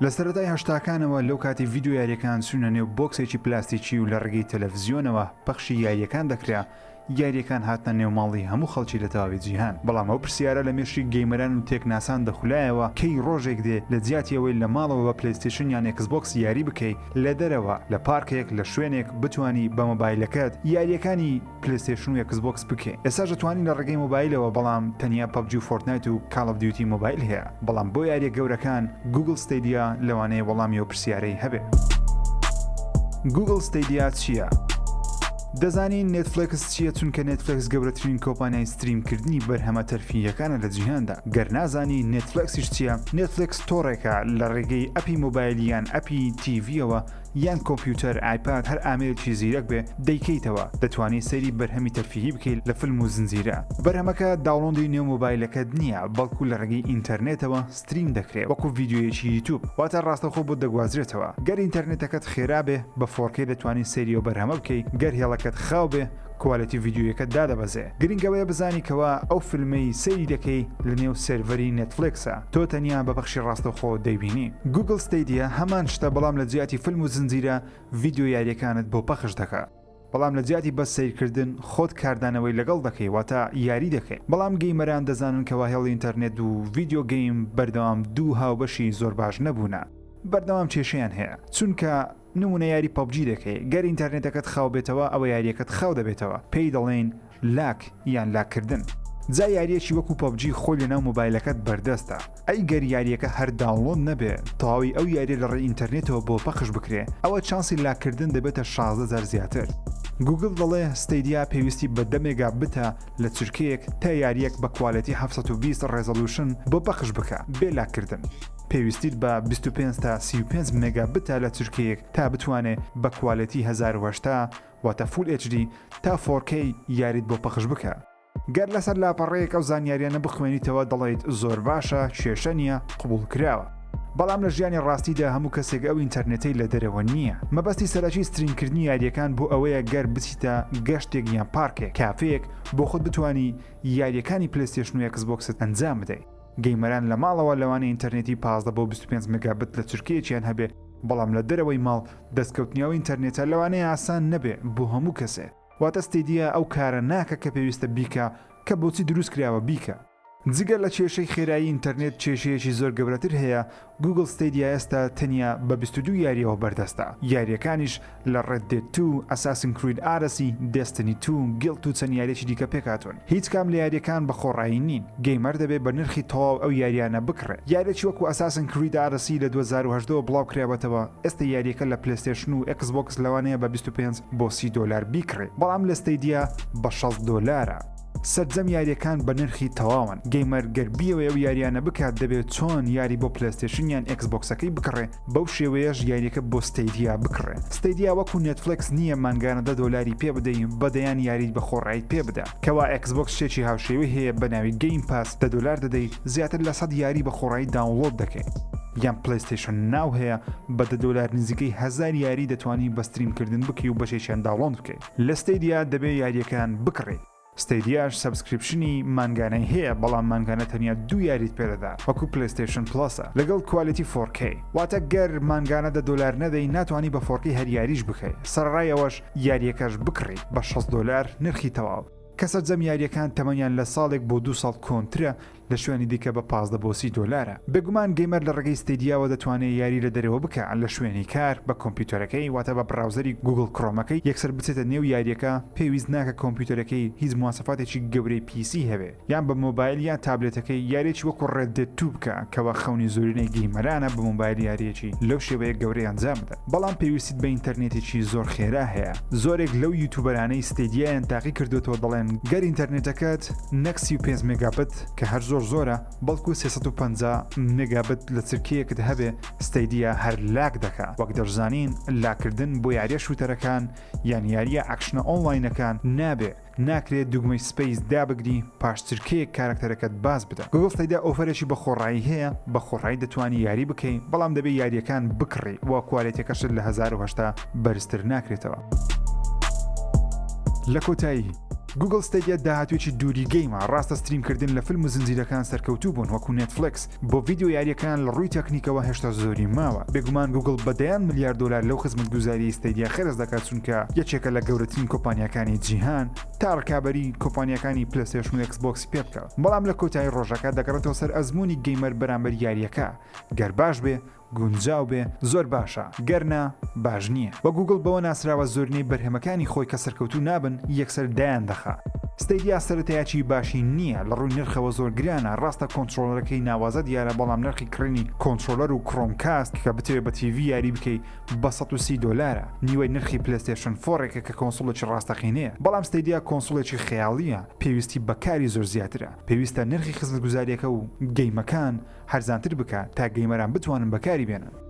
لە سەرەتای هەشتاکانەوە لەو کاتی ڤیدیۆ یاریەکان چوونە نێو بۆکسێکی پلاستیکی و لە ڕێگەی تەلەفزیۆنەوە پەخشی یاریەکان دەکرا، یاریەکان هاتنە نێو ماڵی هەموو خەڵکی لە تەواوی جیهان. بەڵام ئەو پرسیارە لە مێشکی gamer ان و تێکناسان دەخولایەوە کەی ڕۆژێک دێ لە جیاتی ئەوەی لە ماڵەوە بە پلەیستەیشن یان ئێکسبۆکس یاری بکەی لە دەرەوە لە پارکێک لە شوێنێک بتوانی بە مۆبایلەکەت یاریەکانی پلەیستەیشن و ئێکسبۆکس بکەی. ئێستاش دەتوانی لە ڕێگەی مۆبایلەوە بەڵام تەنیا PUBG و Fortnite و Call of Duty Mobile هەیە. بەڵام بۆ یاریە گەورەکان Google Stadia لەوانەیە وەڵامی ئەو پرسیارەی هەبێ. Google Stadia چییە؟ دەزانین نێتفلێکس چییە چونکە نێتفلێکس گەورەترین کۆمپانیای stream کردنی بەرهەمە تەرفیهیەکانە لە جیهاندا. گەر نازانی نێتفلێکسیش چییە، نێتفلێکس تۆڕێکە لە ڕێگەی app ی مۆبایل یان app ی TV یەوە یان کۆمپیوتەر، ئایپاد، هەر ئامێرێکی زیرەک بێ دەیکەیتەوە، دەتوانی سەیری بەرهەمی تەرفیهی بکەی لە فلم و زنجیرە. بەرهەمەکە download ی نێو مۆبایلەکەت نییە، بەڵکو لە ڕێگەی ئینتەرنێتەوە stream دەکرێ وەکو ڤیدیۆیەکی یوتوب، واتە ڕاستەوخۆ بۆت دەگوازرێتەوە. گەر ئینتەرنێتەکەت خێرا بێ بە 4K دەتوانی سەیری ئەو بەرهەمە بکەی، گەر هێڵەکەت خاو بێ quality ڤیدیۆیەکەت دادەبەزێ. گرنگ ئەوەیە بزانی کەوا ئەو فیلمەی سەیری دەکەی لە نێو سێرڤەری نێتفلێکسە، تۆ تەنیا بە پەخشی ڕاستەوخۆ دەیبینی. Google Stadia هەمان شتە بەڵام لە جیاتی فیلم و زنجیرە ڤیدیۆ یاریەکانت بۆ پەخش دەکا. بەڵام لە جیاتی بەس سەیرکردن خۆت کاردانەوەی لەگەڵ دەکەی واتە یاری دەکەی. بەڵام gamer ان دەزانن کەوا هێڵی ئینتەرنێت و video game بەردەوام دوو هاوبەشی زۆر باش نەبوونە. بەردەوام کێشەیان هەیە. چونکە. نمونە یاری PUBG دەکەی گەر ئینتەرنێتەکەت خاو بێتەوە ئەوە یاریەکەت خاو دەبێتەوە پێی دەڵێین lag یان lag کردن جا یاریەکی وەکو PUBG خۆی لەناو مۆبایلەکەت بەردەستە ئەی گەر یاریەکە هەر download نەبێ تەواوی ئەو یاریە لە ڕێی ئینتەرنێتەوە بۆ پەخش بکرێ ئەوە چانسی lag کردن دەبێتە 16 جار زیاتر. گوگڵ دەڵێ Stadia پێویستی بە دە مێگا بتە لە چرکەیەک تا یاریەک بە quality 720 resolution بۆ پەخش بکا بێ lag کردن. پێویستیت بە 25 تا 35 مێگا بتە لە چرکەیەک تا بتوانێ بە quality 1080 واتە Full HD تا 4K یاریت بۆ پەخش بکا. گەر لەسەر لاپەڕەیەک ئەو زانیاریانە بخوێنیتەوە دەڵێیت زۆر باشە کێشە نییە قبوڵ کراوە. بەڵام لە ژیانی ڕاستیدا هەموو کەسێک ئەو ئینتەرنێتەی لە دەرەوە نییە. مەبەستی سەرەکی stream کردنی یارییەکان بۆ ئەوەیە گەر بچیتە گەشتێک یان پارکێک، کافێیەک بۆ خۆت بتوانی یارییەکانی پلەیستێشن و ئێکسبۆکست ئەنجام بدەی. gamer ان لە ماڵەوە لەوانەیە ئینتەرنێتی 15 بۆ 25 مێگابت لە چرکەیەکیان هەبێ، بەڵام لە دەرەوەی ماڵ دەستکەوتنی ئەو ئینتەرنێتە لەوانەیە ئاسان نەبێ بۆ هەموو کەسێ. واتە Stadia ئەو کارە ناکە کە پێویستە بیکا کە بۆچی دروست کراوە بیکا. جگە لە کێشەی خێرایی ئینتەرنێت کێشەیەکی زۆر گەورەتر هەیە، Google Stadia ئێستا تەنیا بە 22 یارییەوە بەردەستە، یارییەکانیش لە Red Dead 2، Assassin's Creed Odyssey، Destiny 2، Gylt و چەند یارییەکی دیکە پێکهاتوون. هیچ کام لە یارییەکان بە خۆڕایی نین، gamer دەبێ بە نرخی تەواو ئەو یارییانە بکڕێ. یارییەکی وەکو Assassin's Creed Odyssey لە 2018 ەوە بڵاوکراوەتەوە، ئێستا یارییەکە لە پلەیستەیشن و ئێکس بۆکس لەوانەیە بە 25 بۆ 30 دۆلار بیکڕی، بەڵام لە Stadia بە 60 دۆلارە. سەرجەم یاریەکان بە نرخی تەواون، gamer گەر بیەوێ ئەو یاریانە بکات دەبێت چۆن یاری بۆ پلەیستەیشن یان ئێکس بۆکسەکەی بکڕێ بەو شێوەیەش یاریەکە بۆ Stadia بکڕێ. Stadia وەکو نێتفلێکس نییە مانگانە دە دۆلاری پێ بدەی بە دەیان یاریت بە خۆڕاییت پێ بدا، کەوا ئێکس بۆکس شتێکی هاوشێوەی هەیە بە ناوی Game Pass دە دۆلار دەدەی زیاتر لە 100 یاری بە خۆڕایی download دەکەی. یان PlayStation Now هەیە بە دە دۆلار نزیکەی هەزار یاری دەتوانی بە stream کردن بکەی و بەشێکیان download بکەی. لە Stadia دەبێ یاریەکان بکڕیت. Stadia ش subscription ی مانگانەی هەیە بەڵام مانگانە تەنیا دوو یاریت پێدەدا وەکو PlayStation Plus ە لەگەڵ quality 4K واتە گەر مانگانە دە دۆلار نەدەی ناتوانی بە 4K هەر یاریش بکەی سەرەڕای ئەوەش یاریەکەش بکڕیت بە 60 دۆلار نرخی تەواو کە سەرجەم یاریەکان تەمەنیان لە ساڵێک بۆ دوو ساڵ کۆنترە لە شوێنی دیکە بە 15 بۆ 30 دۆلارە. بێگومان gamer لە ڕێگەی Stadia وە دەتوانێ یاری لە دەرەوە بکا لە شوێنی کار بە کۆمپیوتەرەکەی واتە بە browser ی Google Chrome ەکەی یەکسەر بچێتە نێو یاریەکە پێویست ناکە کۆمپیوتەرەکەی هیچ مواسەفاتێکی گەورەی PC هەبێ یان بە مۆبایل یان تابلێتەکەی یاریەکی وەکو Red Dead 2 بکا کەوا خەونی زۆرینەی gamer انە بە مۆبایل یاریەکی لەو شێوەیە گەورەی ئەنجام بدەن بەڵام پێویستیت بە ئینتەرنێتێکی زۆر خێرا هەیە زۆرێک لەو YouTuber انەی Stadia یان تاقی کردۆتەوە دەڵێن گەر ئینتەرنێتەکەت نەک 35 مێگابت کە هەر زۆر زۆرە بەڵکو 350 مێگابت لە چرکەیەکت هەبێ Stadia هەر lag دەکا وەک دەشزانین lag کردن بۆ یاریە shooter ەکان یان یاریە action ە online ەکان نابێ ناکرێت دوگمەی space دابگری پاش چرکەیەک کارەکتەرەکەت باز بدە Google Stadia offer ێکی بە خۆڕایی هەیە بە خۆڕایی دەتوانی یاری بکەی بەڵام دەبێ یاریەکان بکڕی و quality ەکەشت لە 1080 بەرزتر ناکرێتەوە. لە کۆتایی. Google Stadia داهاتوویەکی دووری game ە، ڕاستە stream کردن لە فیلم و زنجیرەکان سەرکەوتوو بوون وەکو Netflix، بۆ ڤیدیۆ یارییەکان لە ڕووی تەکنیکەوە هێشتا زۆری ماوە. بێگومان گوگڵ بە دەیان ملیار دۆلار لەو خزمەتگوزارییەی Stadia خەرج دەکات چونکە یەکێکە لە گەورەترین کۆمپانیاکانی جیهان تا ڕکابەری کۆمپانیاکانی PlayStation و Xbox ی پێ بکات بەڵام لە کۆتایی ڕۆژەکە دەگەڕێتەوە سەر ئەزموونی gamer بەرامبەر یارییەکە گەر باش بێ گونجاو بێ زۆر باشە گەر نا باش نییە وە گوگڵ بەوە ناسراوە زۆرینەی بەرهەمەکانی خۆی کە سەرکەوتوو نابن یەکسەر دایان دەخا. Stadia سەرەتایەکی باشی نییە لە ڕووی نرخەوە زۆر گرانە ڕاستە controller ەکەی ناوازە دیارە بەڵام نرخی کڕینی controller و Chromecast کە بتەوێ بە TV یاری بکەی بە 130 دۆلارە نیوەی نرخی PlayStation four ێکە کە console ێکی ڕاستەقینەیە بەڵام Stadia console ێکی خەیاڵیە پێویستی بە کاری زۆر زیاترە پێویستە نرخی خزمەتگوزاریەکە و game ەکان هەرزانتر بکا تا gamer ان بتوانن بەکاری بێنن.